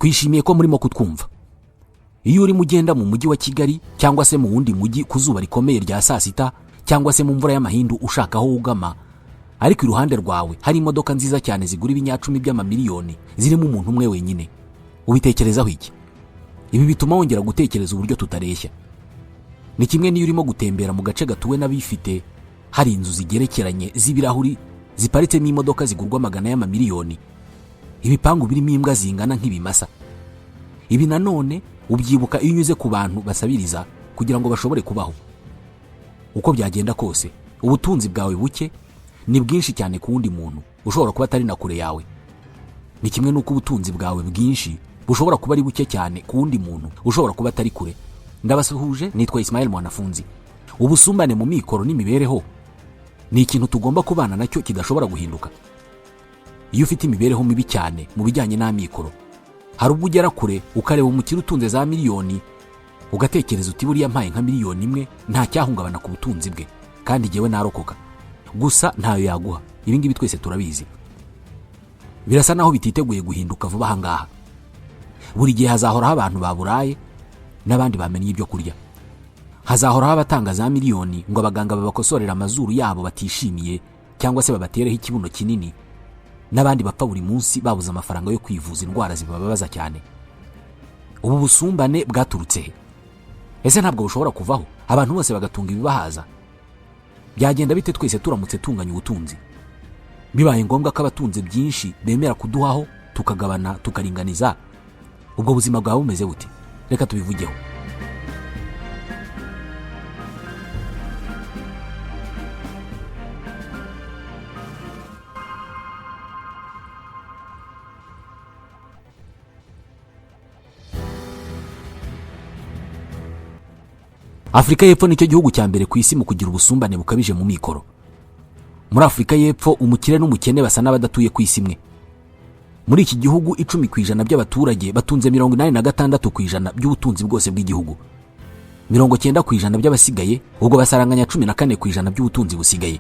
Twishimiye ko murimo kutwumva. Iyo urimo ugenda mu mujyi wa Kigali cyangwa se mu wundi mujyi ku zuba rikomeye rya saa sita cyangwa se mu mvura y'amahindu ushaka aho wugama, ariko iruhande rwawe hari imodoka nziza cyane zigura ibinyacumi by'amamiliyoni zirimo umuntu umwe wenyine, ubitekerezaho iki? Ibi bituma wongera gutekereza uburyo tutareshya. Ni kimwe n'iyo urimo gutembera mu gace gatuwe n'abifite, hari inzu zigerekeranye z'ibirahuri ziparitsemo imodoka zigurwa magana y'amamiliyoni, ibipangu birimo imbwa zingana nk'ibimasa. Ibi nanone ubyibuka iyo unyuze ku bantu basabiriza kugira ngo bashobore kubaho. Uko byagenda kose, ubutunzi bwawe buke ni bwinshi cyane ku wundi muntu ushobora kuba atari na kure yawe. Ni kimwe n'uko ubutunzi bwawe bwinshi bushobora kuba ari buke cyane ku wundi muntu ushobora kuba atari kure. Ndabasuhuje, nitwa Ismael Mwanafunzi. Ubusumbane mu mikoro n'imibereho ni ikintu tugomba kubana nacyo kidashobora guhinduka. Iyo ufite imibereho mibi cyane mu bijyanye n'amikoro, hari ubwo ugera kure ukareba umukire utunze za miliyoni, ugatekereza uti buriya mpaye nka miliyoni imwe nta cyahungabana ku butunzi bwe kandi jyewe narokoka. Gusa ntayo yaguha. Ibi ngibi twese turabizi. Birasa naho bititeguye guhinduka vuba aha ngaha. Buri gihe hazahoraho abantu baburaye n'abandi bamennye ibyo kurya. Hazahoraho abatanga za miliyoni ngo abaganga babakosorere amazuru yabo batishimiye cyangwa se babatereho ikibuno kinini, n'abandi bapfa buri munsi babuze amafaranga yo kwivuza indwara zibababaza cyane. Ubu busumbane bwaturutse he? Ese ntabwo bushobora kuvaho abantu bose bagatunga ibibahaza? Byagenda bite twese turamutse tunganya ubutunzi? Bibaye ngombwa ko abatunze byinshi bemera kuduhaho tukagabana tukaringaniza, ubwo buzima bwaba bumeze bute? Reka tubivugeho. Afurika y'Epfo nicyo gihugu cya mbere ku isi mu kugira ubusumbane bukabije mu mikoro. Muri Afurika y'Epfo umukire n'umukene basa n'abadatuye ku isi imwe. Muri iki gihugu 10% by'abaturage batunze 86% by'ubutunzi bwose bw'igihugu. 90% by'abasigaye ubwo basaranganya 14% by'ubutunzi busigaye.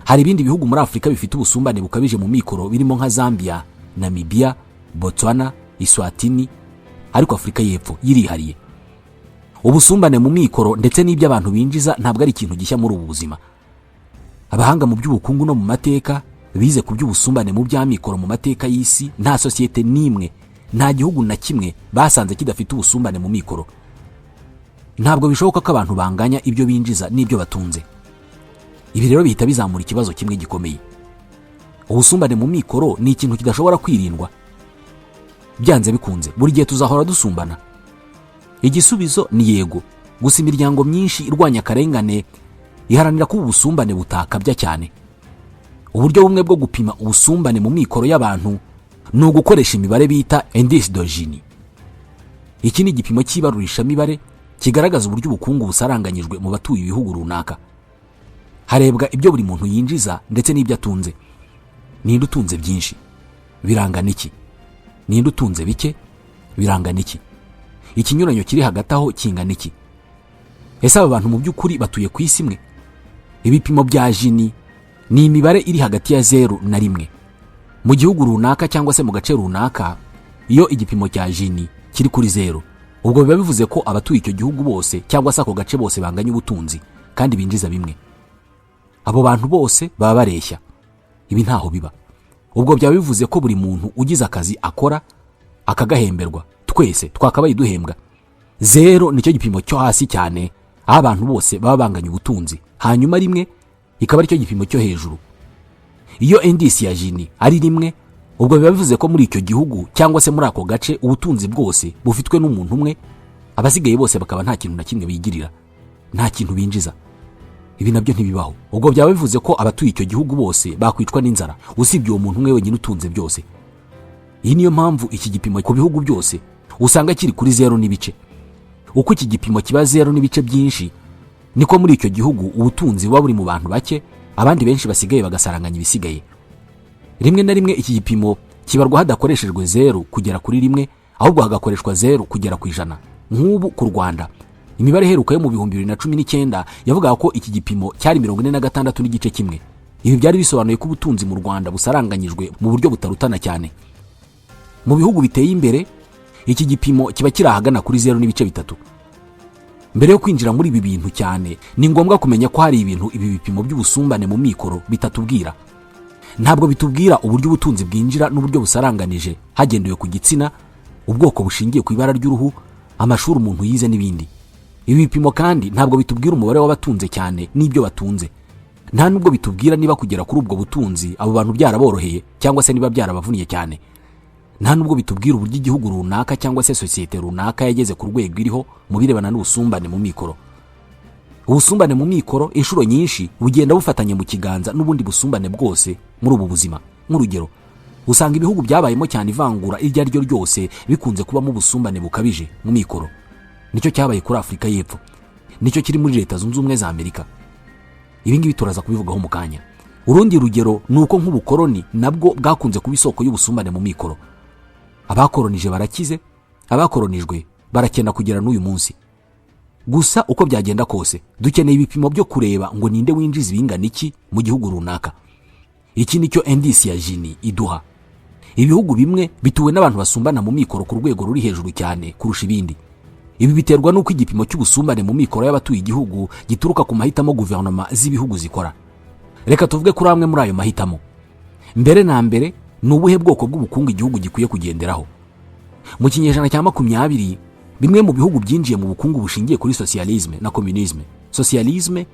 Hari ibindi bihugu muri Afurika bifite ubusumbane bukabije mu mikoro birimo nka Zambia, Namibia, Botswana, Eswatini, ariko Afurika y'Epfo yirihariye. Ubusumbane mu mikoro ndetse n'ibyo abantu binjiza ntabwo ari ikintu gishya muri ubu buzima. Abahanga mu by'ubukungu no mu mateka bize ku by'ubusumbane mu by'amikoro mu mateka y'isi, nta sosiyete n'imwe, nta gihugu na kimwe basanze kidafite ubusumbane mu mikoro. Ntabwo bishoboka ko abantu banganya ibyo binjiza n'ibyo batunze. Ibi rero bihita bizamura ikibazo kimwe gikomeye. Ubusumbane mu mikoro ni ikintu kidashobora kwirindwa. Byanze bikunze buri gihe tuzahora dusumbana. Igisubizo ni yego. Gusa imiryango myinshi irwanya akarengane iharanira ko ubusumbane butakabya cyane. Uburyo bumwe bwo gupima ubusumbane mu mikoro y'abantu ni ugukoresha imibare bita indice de Gini. Iki ni igipimo cy'ibarurishamibare kigaragaza uburyo ubukungu busaranganyijwe mu batuye ibihugu runaka. Harebwa ibyo buri muntu yinjiza ndetse n'ibyo atunze. Ninde utunze byinshi? Birangana iki? Ninde utunze bike? Birangana iki? Ikinyuranyo kiri hagati aho kingana iki? Ese aba bantu mu by'ukuri batuye ku isi imwe? Ibipimo bya Gini ni imibare iri hagati ya 0 na 1. Mu gihugu runaka cyangwa se mu gace runaka, iyo igipimo cya Gini kiri kuri 0, ubwo biba bivuze ko abatuye icyo gihugu bose cyangwa se ako gace bose banganya ubutunzi kandi binjiza bimwe. Abo bantu bose baba bareshya. Ibi ntaho biba. Ubwo byaba bivuze ko buri muntu ugize akazi akora akagahemberwa, twese twakabaye duhembwa. 0 nicyo gipimo cyo hasi cyane aho abantu bose baba banganya ubutunzi, hanyuma 1 ikaba aricyo gipimo cyo hejuru. Iyo indice ya Gini ari 1, ubwo biba bivuze ko muri icyo gihugu cyangwa se muri ako gace ubutunzi bwose bufitwe n'umuntu umwe, abasigaye bose bakaba nta kintu na kimwe bigirira, nta kintu binjiza. Ibi nabyo ntibibaho. Ubwo byaba bivuze ko abatuye icyo gihugu bose bakwicwa n'inzara usibye uwo muntu umwe wenyine utunze byose. Iyi niyo mpamvu iki gipimo ku bihugu byose usanga kiri kuri 0 n'ibice. Uko iki gipimo kiba 0 n'ibice byinshi, niko muri icyo gihugu ubutunzi buba buri mu bantu bake, abandi benshi basigaye bagasaranganya ibisigaye. Rimwe na rimwe iki gipimo kibarwa hadakoreshejwe 0 kugera kuri 1, ahubwo hagakoreshwa 0 kugera ku 100. Nk'ubu ku Rwanda imibare iheruka yo mu 2019 yavugaga ko iki gipimo cyari 46.1. Ibi byari bisobanuye ko ubutunzi mu Rwanda busaranganyijwe mu buryo butarutana cyane. Mu bihugu biteye imbere Iki gipimo kiba kiri ahagana kuri 0.3. Mbere yo kwinjira muri ibi bintu cyane, ni ngombwa kumenya ko hari ibintu ibi bipimo by'ubusumbane mu mikoro bitatubwira. Ntabwo bitubwira uburyo ubutunzi bwinjira n'uburyo busaranganije hagendewe ku gitsina, ubwoko bushingiye ku ibara ry'uruhu, amashuri umuntu yize n'ibindi. Ibi bipimo kandi ntabwo bitubwira umubare w'abatunze cyane n'ibyo batunze. Nta nubwo bitubwira niba kugera kuri ubwo butunzi abo bantu byaraboroheye cyangwa se niba byarabavuniye cyane. Nta nubwo bitubwira uburyo igihugu runaka cyangwa se sosiyete runaka yageze ku rwego iriho mu birebana n'ubusumbane mu mikoro. Ubusumbane mu mikoro inshuro nyinshi bugenda bufatanye mu kiganza n'ubundi busumbane bwose muri ubu buzima. Nk'urugero, usanga ibihugu byabayemo cyane ivangura iryo ari ryo ryose bikunze kubamo ubusumbane bukabije mu mikoro. Nicyo cyabaye kuri Afurika y'Epfo, nicyo kiri muri Leta Zunze Ubumwe za Amerika. Ibi ngibi turaza kubivugaho mu kanya. Urundi rugero ni uko nk'ubukoroni nabwo bwakunze kuba isoko y'ubusumbane mu mikoro. Abakoronije barakize, abakoronijwe barakena kugera n'uyu munsi. Gusa uko byagenda kose, dukeneye ibipimo byo kureba ngo ninde winjiza ibingana iki mu gihugu runaka. Iki nicyo indice ya Gini iduha. Ibihugu bimwe bituwe n'abantu basumbana mu mikoro ku rwego ruri hejuru cyane kurusha ibindi. Ibi biterwa n'uko igipimo cy'ubusumbane mu mikoro y'abatuye igihugu gituruka ku mahitamo guverinoma z'ibihugu zikora. Reka tuvuge kuri amwe muri ayo mahitamo. Mbere na mbere, ni ubuhe bwoko bw'ubukungu igihugu gikwiye kugenderaho? Mu kinyejana cya 20, bimwe mu bihugu byinjiye mu bukungu bushingiye kuri socialisme na communisme. Socialisme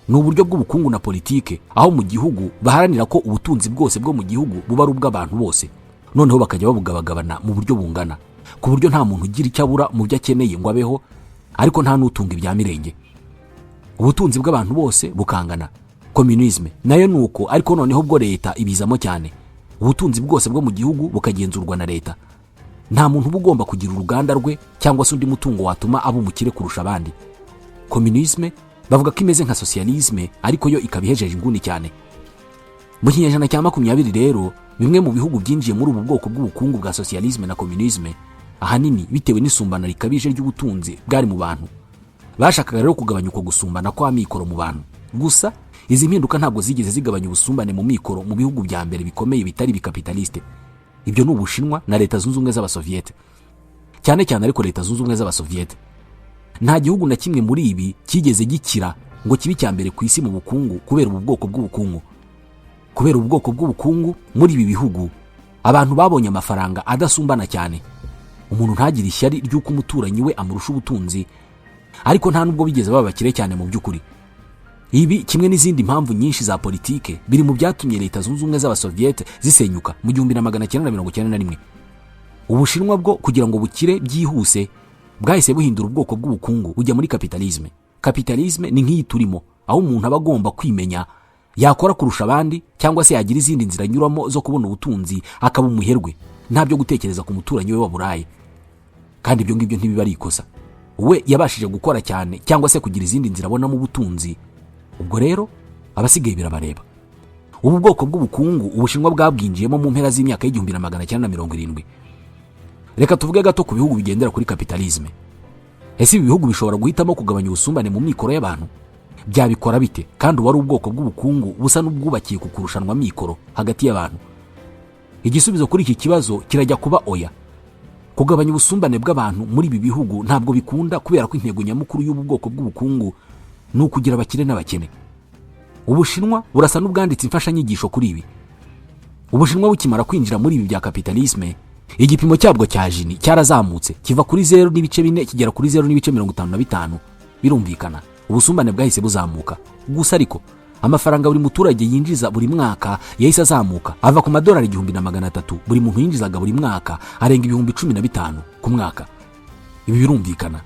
ni uburyo bw'ubukungu na politike aho mu gihugu baharanira ko ubutunzi bwose bwo mu gihugu buba ari ubw'abantu bose, noneho bakajya babugabagabana mu buryo bungana, ku buryo nta muntu ugira icyo abura mu byo akeneye ngo abeho, ariko nta n'utunga ibya mirenge. Ubutunzi bw'abantu bose bukangana. Communisme nayo ni uko, ariko noneho ubwo leta ibizamo cyane, ubutunzi bwose bwo mu gihugu bukagenzurwa na leta. Nta muntu uba ugomba kugira uruganda rwe cyangwa se undi mutungo watuma aba umukire kurusha abandi. Communisme bavuga ko imeze nka socialisme, ariko yo ikaba ihejeje inguni cyane. Mu kinyejana cya 20 rero, bimwe mu bihugu byinjiye muri ubu bwoko bw'ubukungu bwa socialisme na communisme, ahanini bitewe n'isumbana rikabije ry'ubutunzi bwari mu bantu. Bashakaga rero kugabanya uko gusumbana kw'amikoro mu bantu. Gusa izi mpinduka ntabwo zigeze zigabanya ubusumbane mu mikoro mu bihugu bya mbere bikomeye bitari ibikapitaliste. Ibyo ni Ubushinwa na Leta Zunze Ubumwe z'Abasoviyete, cyane cyane ariko Leta Zunze Ubumwe z'Abasoviyete. Nta gihugu na kimwe muri ibi cyigeze gikira ngo kibe icya mbere ku isi mu bukungu kubera ubu bwoko bw'ubukungu. Kubera ubu bwoko bw'ubukungu muri ibi bihugu, abantu babonye amafaranga adasumbana cyane, umuntu ntagire ishyari ry'uko umuturanyi we amurusha ubutunzi, ariko nta nubwo bigeze baba bakire cyane mu by'ukuri. Ibi kimwe n'izindi mpamvu nyinshi za politike biri mu byatumye Leta Zunze Ubumwe z'Abasoviyete zisenyuka mu 1991. Ubushinwa bwo, kugira ngo bukire byihuse, bwahise buhindura ubwoko bw'ubukungu, bujya muri capitalisme. Capitalisme ni nk'iyi turimo, aho umuntu aba agomba kwimenya, yakora kurusha abandi cyangwa se yagira izindi nzira anyuramo zo kubona ubutunzi akaba umuherwe, nta byo gutekereza ku muturanyi we wa burayi. Kandi ibyo ngibyo ntibiba ari ikosa, we yabashije gukora cyane cyangwa se kugira izindi nzira abonamo ubutunzi, ubwo rero abasigaye birabareba. Ubu bwoko bw'ubukungu Ubushinwa bwabwinjiyemo mu mpera z'imyaka y'1970. Reka tuvuge gato ku bihugu bigendera kuri capitalisme. Ese ibi bihugu bishobora guhitamo kugabanya ubusumbane mu mikoro y'abantu? Byabikora bite kandi ubu ari ubwoko bw'ubukungu busa n'ubwubakiye ku kurushanwa mikoro hagati y'abantu? Igisubizo kuri iki kibazo kirajya kuba oya. Kugabanya ubusumbane bw'abantu muri ibi bihugu ntabwo bikunda, kubera ko intego nyamukuru y'ubu bwoko bw'ubukungu ni ukugira abakire n'abakene. Ubushinwa burasa n'ubwanditse imfashanyigisho kuri ibi. Ubushinwa bukimara kwinjira muri ibi bya capitalisme, igipimo cyabwo cya Gini cyarazamutse, kiva kuri 0.4 kigera kuri 0.55. Birumvikana, ubusumbane bwahise buzamuka. Gusa ariko amafaranga buri muturage yinjiza buri mwaka yahise azamuka, ava ku madolari 1300 buri muntu yinjizaga buri mwaka, arenga 15,000 ku mwaka. Ibi birumvikana,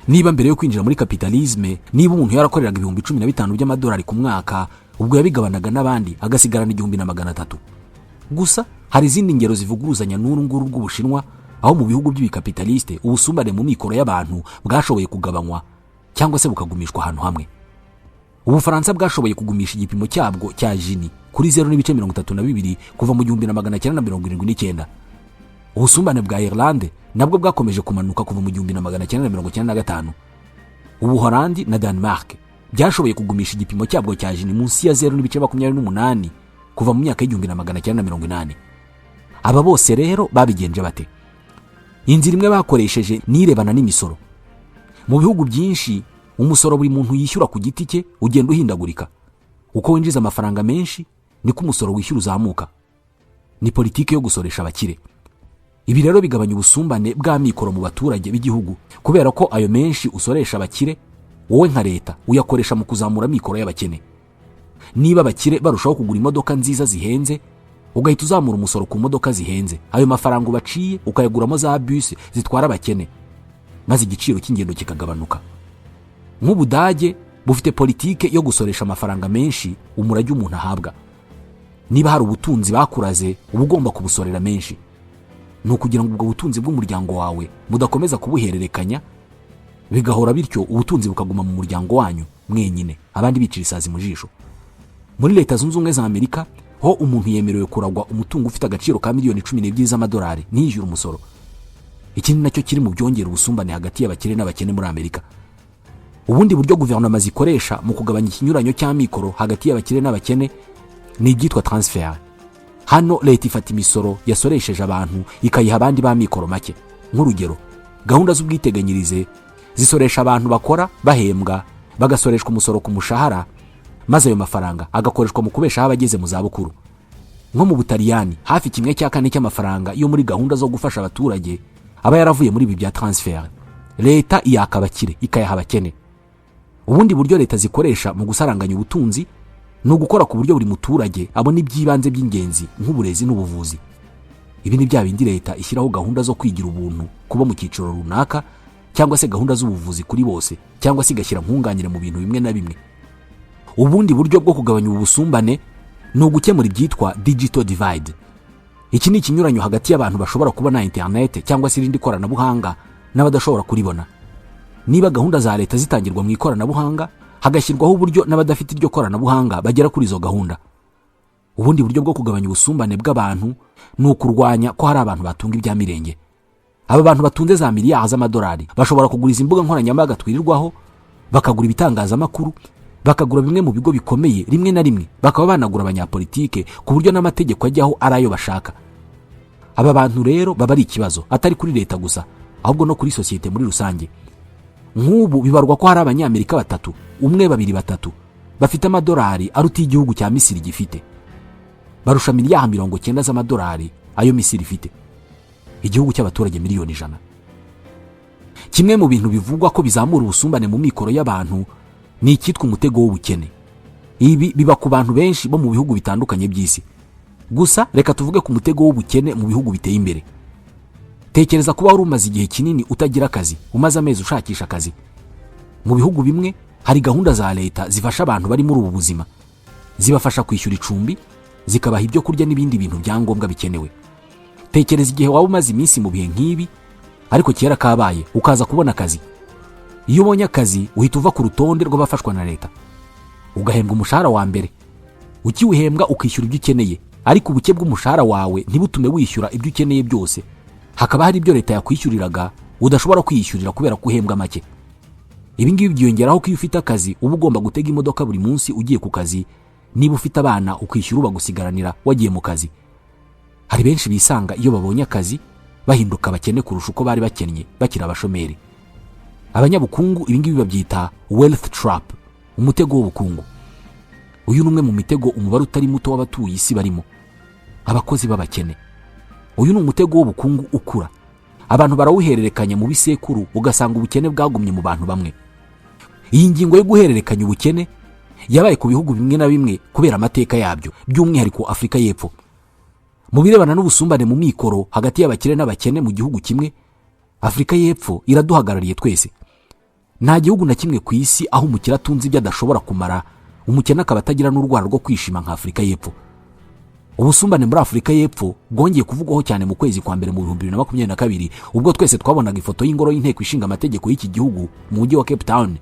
niba mbere yo kwinjira muri capitalisme, niba umuntu yarakoreraga 15,000 by'amadolari ku mwaka, ubwo yabigabanaga n'abandi agasigarana 1300. Gusa hari izindi ngero zivuguruzanya n'uru nguru rw'Ubushinwa, aho mu bihugu by'ibikapitaliste ubusumbane mu mikoro y'abantu bwashoboye kugabanywa cyangwa se bukagumishwa ahantu hamwe. Ubufaransa bwashoboye kugumisha igipimo cyabwo cya Gini kuri 0.32 kuva mu 1979. Ubusumbane bwa Irlande nabwo bwakomeje kumanuka kuva mu 1995. Ubuholandi na Denmark byashoboye kugumisha igipimo cyabwo cya Gini munsi ya 0.28 kuva mu myaka y'1980. Aba bose rero babigenje bate? Inzira imwe bakoresheje ni irebana n'imisoro. Mu bihugu byinshi, umusoro buri muntu yishyura ku giti cye ugenda uhindagurika. Uko winjiza amafaranga menshi, niko umusoro wishyura uzamuka. Ni politiki yo gusoresha abakire. Ibi rero bigabanya ubusumbane bw'amikoro mu baturage b'igihugu, kubera ko ayo menshi usoresha abakire, wowe nka leta uyakoresha mu kuzamura amikoro y'abakene. Niba abakire barushaho kugura imodoka nziza zihenze, ugahita uzamura umusoro ku modoka zihenze, ayo mafaranga ubaciye ukayaguramo za bisi zitwara abakene, maze igiciro cy'ingendo kikagabanuka. Nk'Ubudage bufite politike yo gusoresha amafaranga menshi umurage umuntu ahabwa. Niba hari ubutunzi bakuraze, uba ugomba kubusorera menshi. Ni ukugira ngo ubwo butunzi bw'umuryango wawe mudakomeza kubuhererekanya, bigahora bityo, ubutunzi bukaguma mu muryango wanyu mwenyine, abandi bicira isazi mu jisho. Muri Leta Zunze Ubumwe za Amerika ho, umuntu yemerewe kuragwa umutungo ufite agaciro ka miliyoni 12 z'amadolari ntiyishyure umusoro. Iki ni nacyo kiri mu byongera ubusumbane hagati y'abakire n'abakene muri Amerika. Ubundi buryo guverinoma zikoresha mu kugabanya ikinyuranyo cy'amikoro hagati y'abakire n'abakene ni ibyitwa transfer. Hano leta ifata imisoro yasoresheje abantu, ikayiha abandi b'amikoro make. Nk'urugero, gahunda z'ubwiteganyirize zisoresha abantu bakora bahembwa, bagasoreshwa umusoro ku mushahara, maze ayo mafaranga agakoreshwa mu kubeshaho abageze mu zabukuru. Nko mu Butaliyani, hafi 1/4 cy'amafaranga yo muri gahunda zo gufasha abaturage aba yaravuye muri ibi bya transfer. Leta iyaka abakire, ikayaha abakene. Ubundi buryo leta zikoresha mu gusaranganya ubutunzi ni ugukora ku buryo buri muturage abona iby'ibanze by'ingenzi nk'uburezi n'ubuvuzi. Ibi ni bya bindi leta ishyiraho gahunda zo kwigira ubuntu kuba mu cyiciro runaka, cyangwa se gahunda z'ubuvuzi kuri bose, cyangwa se igashyira nkunganire mu bintu bimwe na bimwe. Ubundi buryo bwo kugabanya ubu busumbane ni ugukemura ibyitwa digital divide. Iki ni ikinyuranyo hagati y'abantu bashobora kubona interineti cyangwa se irindi koranabuhanga n'abadashobora kuribona. Niba gahunda za leta zitangirwa mu ikoranabuhanga, hagashyirwaho uburyo n'abadafite iryo koranabuhanga bagera kuri izo gahunda. Ubundi buryo bwo kugabanya ubusumbane bw'abantu ni ukurwanya ko hari abantu batunga ibya mirenge. Aba bantu batunze za miliyari z'amadolari bashobora kugura izi mbuga nkoranyambaga twirirwaho, bakagura ibitangazamakuru, bakagura bimwe mu bigo bikomeye, rimwe na rimwe bakaba banagura abanyapolitike, ku buryo n'amategeko ajyaho ari ayo bashaka. Aba bantu rero baba ari ikibazo, atari kuri leta gusa, ahubwo no kuri sosiyete muri rusange. Nk'ubu bibarwa ko hari Abanyamerika batatu, umwe, babiri, batatu, bafite amadolari aruta igihugu cya Misiri gifite. Barusha miliyari 90 z'amadolari ayo Misiri ifite, igihugu cy'abaturage miliyoni 100. Kimwe mu bintu bivugwa ko bizamura ubusumbane mu mikoro y'abantu ni icyitwa umutego w'ubukene. Ibi biba ku bantu benshi bo mu bihugu bitandukanye by'isi. Gusa reka tuvuge ku mutego w'ubukene mu bihugu biteye imbere. Tekereza kuba wari umaze igihe kinini utagira akazi, umaze amezi ushakisha akazi. Mu bihugu bimwe hari gahunda za leta zifasha abantu bari muri ubu buzima. Zibafasha kwishyura icumbi, zikabaha ibyo kurya n'ibindi bintu bya ngombwa bikenewe. Tekereza igihe waba umaze iminsi mu bihe nk'ibi, ariko kera kabaye ukaza kubona akazi. Iyo ubonye akazi, uhita uva ku rutonde rw'abafashwa na leta, ugahembwa umushahara wa mbere. Ukiwuhembwa, ukishyura ibyo ukeneye, ariko ubuke bw'umushahara wawe ntibutume wishyura ibyo ukeneye byose. Hakaba hari ibyo leta yakwishyuriraga udashobora kwiyishyurira kubera ko uhembwa make. Ibi ngibi byiyongeraho ko iyo ufite akazi uba ugomba gutega imodoka buri munsi ugiye ku kazi. Niba ufite abana, ukishyura ubagusigaranira wagiye mu kazi. Hari benshi bisanga iyo babonye akazi bahinduka abakene kurusha uko bari bakennye bakiri abashomeri. Abanyabukungu ibi ngibi babyita wealth trap, umutego w'ubukungu. Uyu ni umwe mu mitego umubare utari muto w'abatuye isi barimo, abakozi b'abakene. Uyu ni umutego w'ubukungu ukura, abantu barawuhererekanya mu bisekuru, ugasanga ubukene bwagumye mu bantu bamwe. Iyi ngingo yo guhererekanya ubukene yabaye ku bihugu bimwe na bimwe kubera amateka yabyo, by'umwihariko Afurika y'Epfo. Mu birebana n'ubusumbane mu mikoro hagati y'abakire n'abakene mu gihugu kimwe, Afurika y'Epfo iraduhagarariye twese. Nta gihugu na kimwe ku isi aho umukire atunze ibyo adashobora kumara, umukene akaba atagira n'urwara rwo kwishima nka Afurika y'Epfo. Ubusumbane muri Afurika y'Epfo bwongeye kuvugwaho cyane mu kwezi kwa mbere mu 2022, ubwo twese twabonaga ifoto y'ingoro y'inteko ishinga amategeko y'iki gihugu mu mujyi wa Cape Town,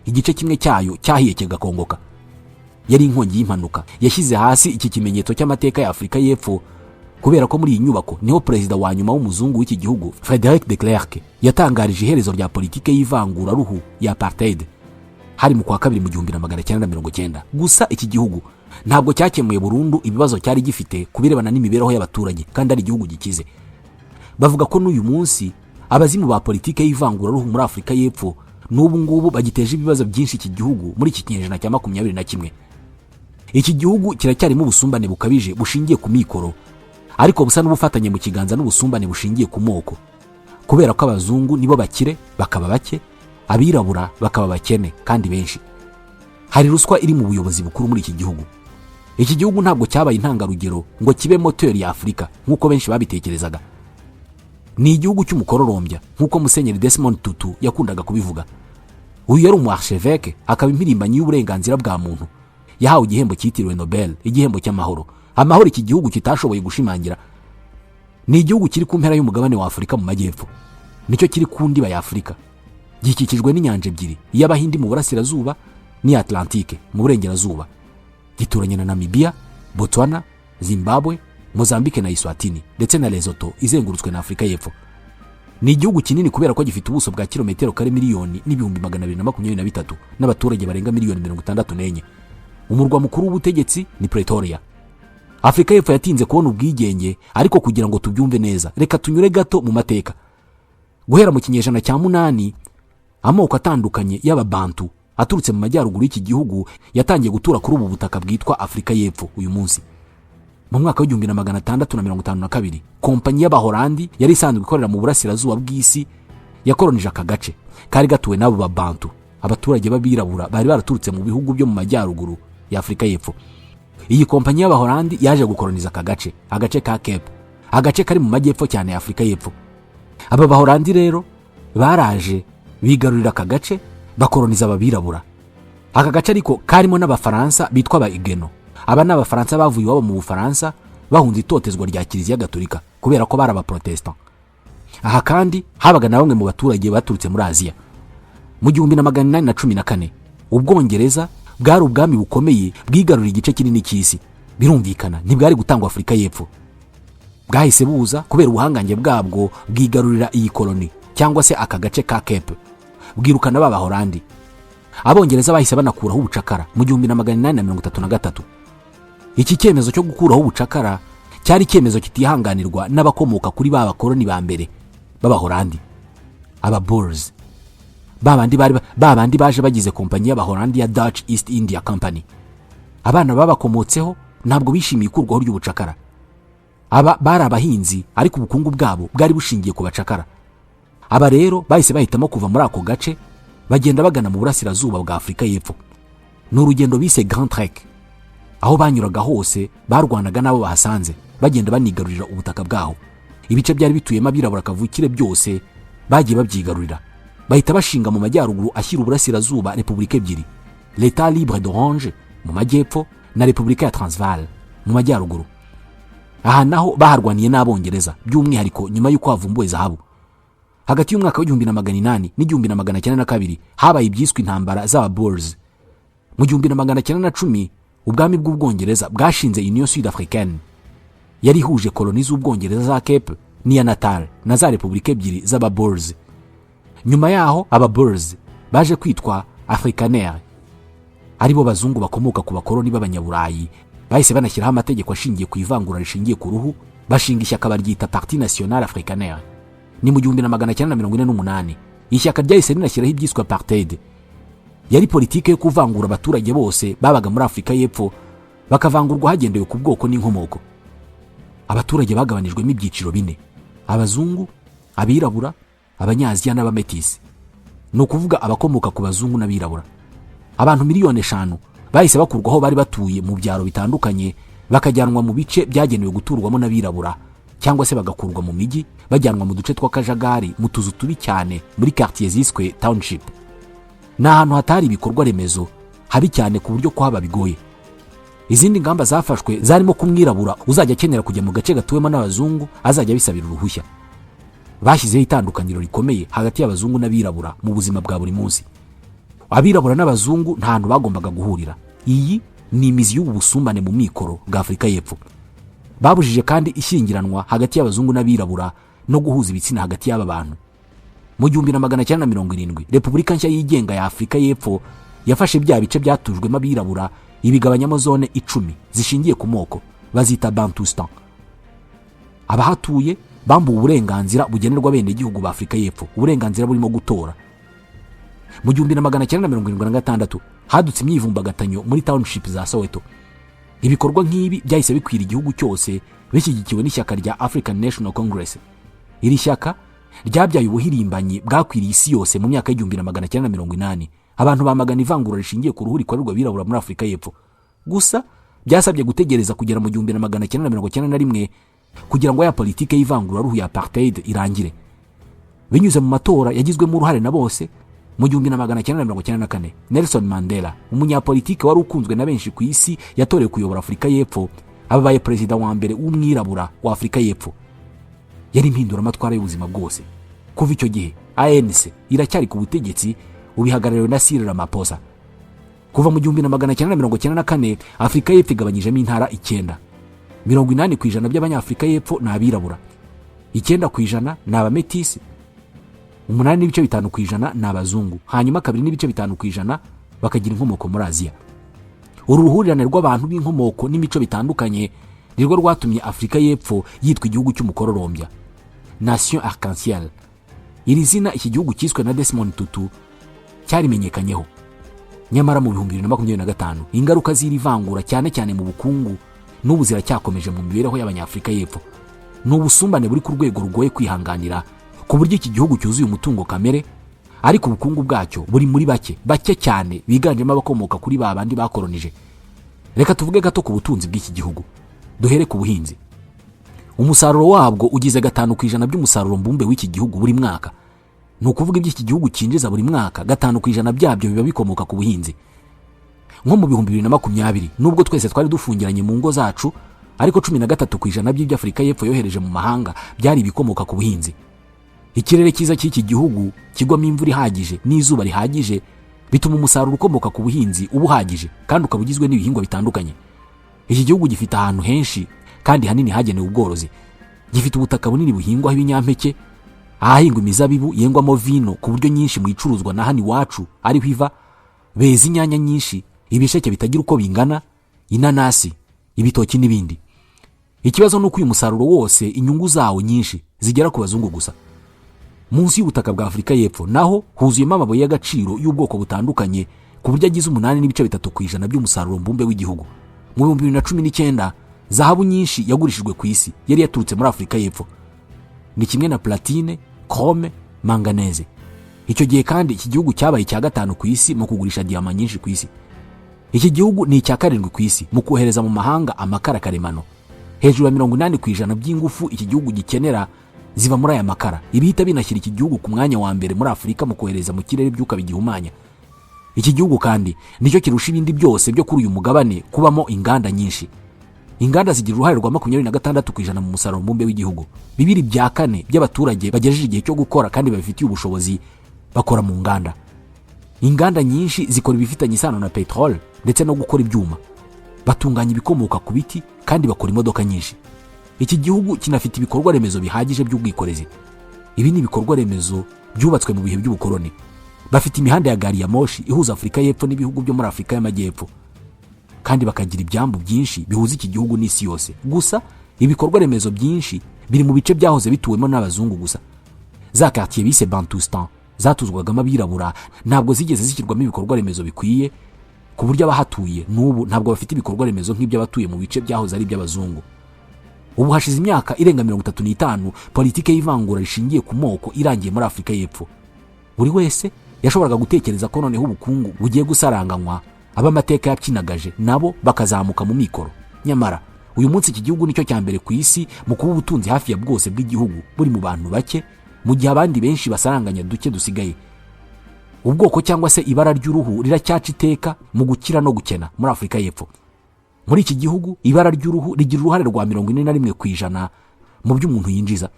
igice kimwe cyayo cyahiye kigakongoka. Yari inkongi y'impanuka yashyize hasi iki kimenyetso cy'amateka ya Afurika y'Epfo, kubera ko muri iyi nyubako niho perezida wa nyuma w'umuzungu w'iki gihugu, Frederick de Klerk, yatangarije iherezo rya politike y'ivanguraruhu ya apartheid. Hari mu kwa kabiri mu 1990. Gusa iki gihugu ntabwo cyakemuye burundu ibibazo cyari gifite ku birebana n'imibereho y'abaturage, kandi ari igihugu gikize. Bavuga ko n'uyu munsi Abazimu ba politike y'ivanguraruhu muri Afurika y'Epfo n'ubu ngubu bagiteje ibibazo byinshi iki gihugu muri iki kinyejana cya 21. Iki gihugu kiracyarimo ubusumbane bukabije bushingiye ku mikoro, ariko busa n'ubufatanye mu kiganza n'ubusumbane bushingiye ku moko, kubera ko abazungu nibo bakire bakaba bake, abirabura bakaba bakene kandi benshi. Hari ruswa iri mu buyobozi bukuru muri iki gihugu. Iki gihugu ntabwo cyabaye intangarugero ngo kibe moteri ya Afurika nk'uko benshi babitekerezaga. Ni igihugu cy'umukororombya, nk'uko Musenyeri Desmond Tutu yakundaga kubivuga. Uyu yari umu archevêque, akaba impirimbanyi y'uburenganzira bwa muntu. Yahawe igihembo cyitiriwe Nobel, igihembo cy'amahoro, amahoro iki gihugu kitashoboye gushimangira. Ni igihugu kiri ku mpera y'umugabane wa Afurika mu majyepfo, nicyo kiri ku ndiba ya Afurika. Gikikijwe n'inyanja ebyiri, iy'Abahindi mu burasirazuba n'iya Atlantike mu burengerazuba. Gituranye na Namibia, Botswana, Zimbabwe, Mozambique na Eswatini, ndetse na Lesotho izengurutswe na Afurika y'Epfo. Ni igihugu kinini kubera ko gifite ubuso bwa kilometero kare 1,223,000 n'abaturage barenga miliyoni 64. Umurwa mukuru w'ubutegetsi ni Pretoria. Afurika y'Epfo yatinze kubona ubwigenge, ariko kugira ngo tubyumve neza, reka tunyure gato mu mateka. Guhera mu kinyejana cya 8, amoko atandukanye y'Ababantu aturutse mu majyaruguru y'iki gihugu yatangiye gutura kuri ubu butaka bwitwa Afurika y'Epfo uyu munsi. Mu mwaka w'1652, kompanyi y'Abahorandi yari isanzwe ikorera mu burasirazuba bw'isi yakoronije aka gace kari gatuwe n'abo Babantu, abaturage b'abirabura bari baraturutse mu bihugu byo mu majyaruguru ya Afurika y'Epfo. Iyi kompanyi y'Abahorandi yaje gukoroniza aka gace, agace ka Cape, agace kari mu majyepfo cyane ya Afurika y'Epfo. Aba Bahorandi rero baraje bigarurira aka gace, bakoroniza ababirabura. Aka gace ariko karimo n'Abafaransa bitwa aba Igeno. Aba ni Abafaransa bavuye iwabo mu Bufaransa bahunze itotezwa rya Kiliziya Gatolika, kubera ko bari Abaprotestant. Aha kandi habaga na bamwe mu baturage baturutse muri Aziya. Mu 1814, Ubwongereza bwari ubwami bukomeye bwigaruriye igice kinini cy'isi. Birumvikana ntibwari gutangwa Afurika y'Epfo. Bwahise buza kubera ubuhangange bwabwo, bwigarurira iyi koloni cyangwa se aka gace ka Cape, bwirukana b'Abahorandi. Abongereza bahise banakuraho ubucakara mu 1833. Iki cyemezo cyo gukuraho ubucakara cyari icyemezo kitihanganirwa n'abakomoka kuri ba bakoroni ba mbere b'Abahorandi, aba Boers, ba bandi baje bagize kompanyi y'Abahorandi ya Dutch East India Company. Abana babakomotseho ntabwo bishimiye ikurwaho ry'ubucakara. Aba bari abahinzi, ariko ubukungu bwabo bwari bushingiye ku bacakara. Aba rero bahise bahitamo kuva muri ako gace, bagenda bagana mu burasirazuba bwa Afurika y'Epfo. Ni urugendo bise Grand Trek. Aho banyuraga hose barwanaga n'abo bahasanze, bagenda banigarurira ubutaka bwaho. Ibice byari bituyemo abirabura kavukire byose bagiye babyigarurira, bahita bashinga mu majyaruguru ashyira uburasirazuba repubulika ebyiri, L'état libre d'Orange mu majyepfo na Repubulika ya Transvaal mu majyaruguru. Aha naho baharwaniye n'Abongereza, by'umwihariko nyuma y'uko havumbuwe zahabu. Hagati y'umwaka w'1800 n'1902 habaye ibyiswe intambara z'Aba Boers. Mu 1910, ubwami bw'Ubwongereza bwashinze Union Sud Africaine yari ihuje koloni z'Ubwongereza za Cape n'iya Natal na za repubulika ebyiri z'Aba Boers. Nyuma yaho aba Boers baje kwitwa Afrikaner, aribo bazungu bakomoka ku bakoloni b'Abanyaburayi. Bahise banashyiraho amategeko ashingiye ku ivangura rishingiye ku ruhu, bashinga ishyaka baryita Parti National Afrikaner. Ni mu 1948. Ishyaka ryahise rinashyiraho ibyiswe apartheid. Yari politiki yo kuvangura abaturage bose babaga muri Afurika y'Epfo, bakavangurwa hagendewe ku bwoko n'inkomoko. Abaturage bagabanijwemo ibyiciro bine: abazungu, abirabura, Abanyaziya n'Abametisi, ni ukuvuga abakomoka ku bazungu n'abirabura. Abantu miliyoni 5 bahise bakurwa aho bari batuye mu byaro bitandukanye, bakajyanwa mu bice byagenewe guturwamo n'abirabura, cyangwa se bagakurwa mu mijyi bajyanwa mu duce tw'akajagari, mu tuzu tubi cyane, muri quartier ziswe township. Ni ahantu hatari ibikorwa remezo, habi cyane ku buryo kuhaba bigoye. Izindi ngamba zafashwe zarimo ko umwirabura uzajya akenera kujya mu gace gatuwemo n'abazungu azajya abisabira uruhushya. Bashyizeho itandukaniro rikomeye hagati y'abazungu n'abirabura mu buzima bwa buri munsi. Abirabura n'abazungu nta hantu bagombaga guhurira. Iyi ni imizi y'ubu busumbane mu mikoro bwa Afurika y'Epfo. Babujije kandi ishyingiranwa hagati y'abazungu n'abirabura no guhuza ibitsina hagati y'aba bantu. Mu 1970, Repubulika nshya yigenga ya Afurika y'Epfo yafashe bya bice byatujwemo abirabura, ibigabanyamo zone 10 zishingiye ku moko, bazita Bantustan. Abahatuye Bambuwe uburenganzira bugenerwa abenegihugu ba Afurika y'Epfo, uburenganzira burimo gutora. Mu 1976 hadutse imyivumbagatanyo muri township za Soweto. Ibikorwa nk'ibi byahise bikwira igihugu cyose, bishyigikiwe n'ishyaka rya African National Congress. Iri shyaka ryabyaye ubuhirimbanyi bwakwiriye isi yose mu myaka y'1980. Abantu bamagana ivangura rishingiye ku ruhu rikorerwa abirabura muri Afurika y'Epfo. Gusa byasabye gutegereza kugera mu 1991 kugira ngo ya politike y'ivanguraruhu ya apartheid irangire, binyuze mu matora yagizwemo uruhare na bose. Mu 1994, Nelson Mandela, umunyapolitike wari ukunzwe na benshi ku isi, yatorewe kuyobora Afurika y'Epfo. Ababaye perezida wa mbere w'umwirabura wa Afurika y'Epfo. Yari impinduramatwara y'ubuzima bwose. Kuva icyo gihe ANC iracyari ku butegetsi, ubihagarariwe na Cyril Ramaphosa. Kuva mu 1994, Afurika y'Epfo igabanyijemo intara icyenda. 80% by'Abanyafurika y'Epfo ni abirabura, 9% ni abametisi, 8.5% ni abazungu, hanyuma 2.5% bakagira inkomoko muri Aziya. Uru ruhurirane rw'abantu b'inkomoko n'imico bitandukanye nirwo rwatumye Afurika y'Epfo yitwa igihugu cy'umukororombya, Nation Arc-en-Ciel. Iri zina iki gihugu cyiswe na Desmond Tutu cyarimenyekanyeho. Nyamara mu 2025, ingaruka z'iri vangura, cyane cyane mu bukungu, n'ubu ziracyakomeje mu mibereho y'Abanyafurika y'Epfo. Ni ubusumbane buri ku rwego rugoye kwihanganira, ku buryo iki gihugu cyuzuye umutungo kamere, ariko ubukungu bwacyo buri muri bake bake cyane biganjemo abakomoka kuri ba bandi bakoronije. Reka tuvuge gato ku butunzi bw'iki gihugu. Duhere ku buhinzi. Umusaruro wabwo ugize 5% by'umusaruro mbumbe w'iki gihugu buri mwaka. Ni ukuvuga, ibyo iki gihugu cyinjiza buri mwaka, 5% byabyo biba bikomoka ku buhinzi. Nko mu 2020, nubwo twese twari dufungiranye mu ngo zacu, ariko 13% by'ibyo Afurika y'Epfo yohereje mu mahanga byari ibikomoka ku buhinzi. Ikirere cyiza cy'iki gihugu kigwamo imvura ihagije n'izuba rihagije bituma umusaruro ukomoka ku buhinzi uba uhagije kandi ukaba ugizwe n'ibihingwa bitandukanye. Iki gihugu gifite ahantu henshi kandi hanini hagenewe ubworozi. Gifite ubutaka bunini buhingwaho ibinyampeke, ahahingwa imizabibu yengwamo vino, ku buryo nyinshi mu icuruzwa na hano iwacu ariho iva. Beza inyanya nyinshi, ibisheke bitagira uko bingana, inanasi, ibitoki n'ibindi. Ikibazo ni uko uyu musaruro wose, inyungu zawo nyinshi zigera ku bazungu gusa. Munsi y'ubutaka bwa Afurika y'Epfo naho huzuyemo amabuye y'agaciro y'ubwoko butandukanye, ku buryo agize 8.3% by'umusaruro mbumbe w'igihugu. Mu 2019, zahabu nyinshi yagurishijwe ku isi yari yaturutse muri Afurika y'Epfo, ni kimwe na platine, chrome, manganèse. Icyo gihe kandi iki gihugu cyabaye icya gatanu ku isi mu kugurisha diyama nyinshi ku isi. Iki gihugu ni icya karindwi ku isi mu kohereza mu mahanga amakara karemano. Hejuru ya 80% by'ingufu iki gihugu gikenera ziva muri aya makara, ibihita binashyira iki gihugu ku mwanya wa mbere muri Afurika mu kohereza mu kirere ibyuka bigihumanya. Iki gihugu kandi nicyo kirusha ibindi byose byo kuri uyu mugabane kubamo inganda nyinshi. Inganda zigira uruhare rwa 26% mu musaruro mbumbe w'igihugu. 2/4 by'abaturage bagejeje igihe cyo gukora kandi babifitiye ubushobozi bakora mu nganda. Inganda nyinshi zikora ibifitanye isano na peteroli ndetse no gukora ibyuma, batunganya ibikomoka ku biti, kandi bakora imodoka nyinshi. Iki gihugu kinafite ibikorwa remezo bihagije by'ubwikorezi. Ibi ni ibikorwa remezo byubatswe mu bihe by'ubukoroni. Bafite imihanda ya gari ya moshi ihuza Afurika y'Epfo n'ibihugu byo muri Afurika y'Amajyepfo, kandi bakagira ibyambu byinshi bihuza iki gihugu n'isi yose. Gusa ibikorwa remezo byinshi biri mu bice byahoze bituwemo n'abazungu gusa. Za quartier bise Bantustan zatuzwagamo abirabura ntabwo zigeze zishyirwamo ibikorwa remezo bikwiye, ku buryo abahatuye n'ubu ntabwo bafite ibikorwa remezo nk'iby'abatuye mu bice byahoze ari iby'abazungu. Ubu hashize imyaka irenga 35 politike y'ivangura rishingiye ku moko irangiye muri Afurika y'Epfo. Buri wese yashoboraga gutekereza ko noneho ubukungu bugiye gusaranganywa, ab'amateka yapyinagaje nabo bakazamuka mu mikoro. Nyamara uyu munsi iki gihugu nicyo cya mbere ku isi mu kuba ubutunzi hafi ya bwose bw'igihugu buri mu bantu bake, mu gihe abandi benshi basaranganya duke dusigaye. Ubwoko cyangwa se ibara ry'uruhu riracyaca iteka mu gukira no gukena muri Afurika y'Epfo. Muri iki gihugu ibara ry'uruhu rigira uruhare rwa 41% mu byo umuntu yinjiza.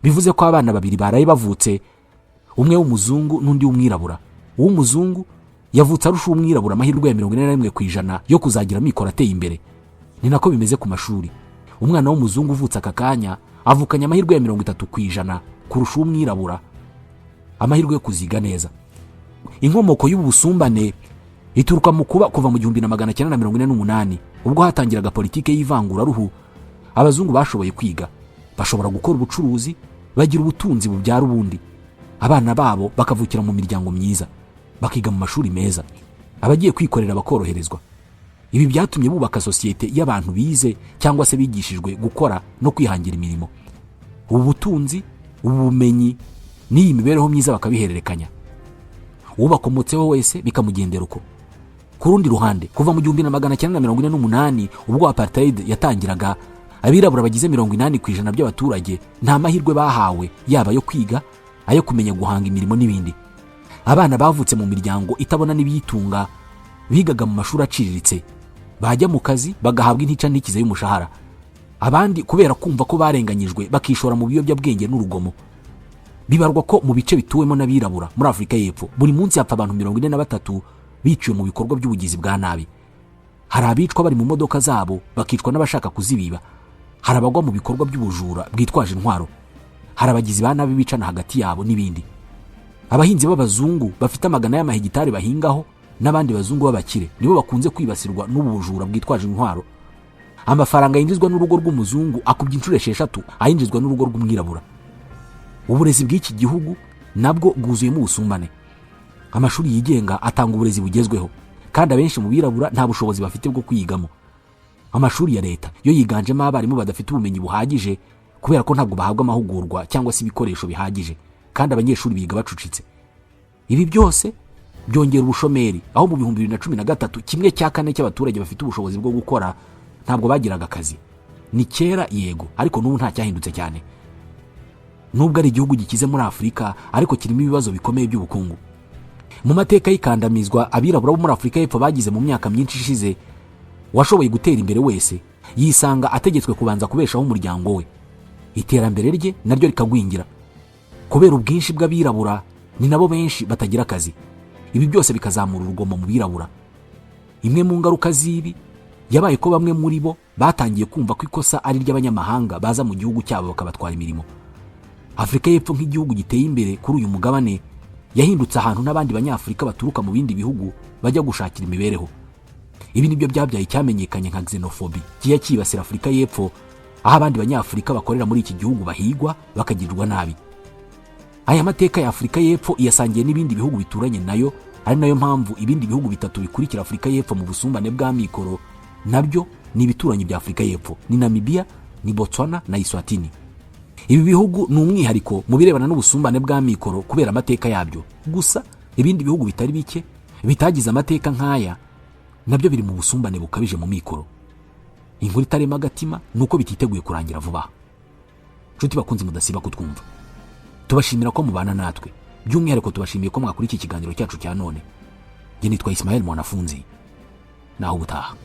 Bivuze ko abana babiri baraye bavutse, umwe w'umuzungu n'undi w'umwirabura, uw'umuzungu yavutse arusha uw'umwirabura amahirwe ya 41% yo kuzagira amikoro ateye imbere. Ni nako bimeze ku mashuri. Umwana w'umuzungu uvutse aka kanya avukanye amahirwe ya 30% kurusha uw'umwirabura amahirwe yo kuziga neza. Inkomoko y'ubu busumbane ituruka mu kuba kuva mu 1948, ubwo hatangiraga politike y'ivanguraruhu, abazungu bashoboye kwiga Bashobora gukora ubucuruzi, bagira ubutunzi bubyara ubundi, abana babo bakavukira mu miryango myiza, bakiga mu mashuri meza, abagiye kwikorera bakoroherezwa. Ibi byatumye bubaka sosiyete y'abantu bize cyangwa se bigishijwe gukora no kwihangira imirimo. Ubu butunzi, ubu bumenyi n'iyi mibereho myiza bakabihererekanya, ubakomotseho wese bikamugendera uko. Ku rundi ruhande, kuva mu 1948 ubwo apartheid yatangiraga, abirabura bagize 80% by'abaturage nta mahirwe bahawe, yaba ayo kwiga, ayo kumenya guhanga imirimo n'ibindi. Abana bavutse mu miryango itabona n'ibiyitunga bigaga mu mashuri aciriritse, bajya mu kazi bagahabwa intica ntikize y'umushahara. Abandi kubera kumva ko barenganyijwe bakishora mu biyobyabwenge n'urugomo. Bibarwa ko mu bice bituwemo n'abirabura muri Afurika y'Epfo buri munsi hapfa abantu 43 biciwe mu bikorwa by'ubugizi bwa nabi. Hari abicwa bari mu modoka zabo bakicwa n'abashaka kuzibiba, hari abagwa mu bikorwa by'ubujura bwitwaje intwaro, hari abagizi ba nabi bicana hagati yabo n'ibindi. Abahinzi b'abazungu bafite amagana y'amahegitari bahingaho n'abandi bazungu b'abakire nibo bakunze kwibasirwa n'ubu bujura bwitwaje intwaro. Amafaranga yinjizwa n'urugo rw'umuzungu akubye inshuro 6 ayinjizwa n'urugo rw'umwirabura. Uburezi bw'iki gihugu nabwo bwuzuyemo ubusumbane. Amashuri yigenga atanga uburezi bugezweho, kandi abenshi mu birabura nta bushobozi bafite bwo kwiyigamo. Amashuri ya leta yo yiganjemo abarimu badafite ubumenyi buhagije kubera ko ntabwo bahabwa amahugurwa cyangwa se ibikoresho bihagije, kandi abanyeshuri biga bacucitse. Ibi byose byongera ubushomeri, aho mu 2013 4/5 cy'abaturage bafite ubushobozi bwo gukora ntabwo bagiraga akazi. Ni kera yego, ariko n'ubu nta cyahindutse cyane. Nubwo ari igihugu gikize muri Afurika, ariko kirimo ibibazo bikomeye by'ubukungu. Mu mateka y'ikandamizwa abirabura bo muri Afurika y'Epfo bagize mu myaka myinshi ishize, washoboye gutera imbere wese yisanga ategetswe kubanza kubeshaho umuryango we, iterambere rye naryo rikagwingira. Kubera ubwinshi bw'abirabura, ni nabo benshi batagira akazi. Ibi byose bikazamura urugomo mu birabura. Imwe mu ngaruka z'ibi yabaye ko bamwe muri bo batangiye kumva ko ikosa ari iry'abanyamahanga baza mu gihugu cyabo bakabatwara imirimo. Afurika y'Epfo nk'igihugu giteye imbere kuri uyu mugabane yahindutse ahantu n'abandi banyafurika baturuka mu bindi bihugu bajya gushakira imibereho. Ibi nibyo byabyaye icyamenyekanye nka xenophobie kijya cyibasira Afurika y'Epfo, aho abandi banyafurika bakorera muri iki gihugu bahigwa bakagirirwa nabi. Aya mateka ya Afurika y'Epfo iyasangiye n'ibindi bihugu bituranye nayo, ari nayo mpamvu ibindi bihugu bitatu bikurikira Afurika y'Epfo mu busumbane bw'amikoro nabyo ni ibituranyi bya Afurika y'Epfo: ni Namibia, ni Botswana na Eswatini. Ibi bihugu ni umwihariko mu birebana n'ubusumbane bw'amikoro kubera amateka yabyo. Gusa ibindi bihugu bitari bike bitagize amateka nk'aya nabyo biri mu busumbane bukabije mu mikoro. Inkuru itarema agatima ni uko bititeguye kurangira vuba. Nshuti bakunzi mudasiba kutwumva, tubashimira ko mubana natwe, by'umwihariko tubashimiye ko mwakora iki kiganiro cyacu cya none. Njye nitwa Ismael Mwanafunzi, naho ubutaha.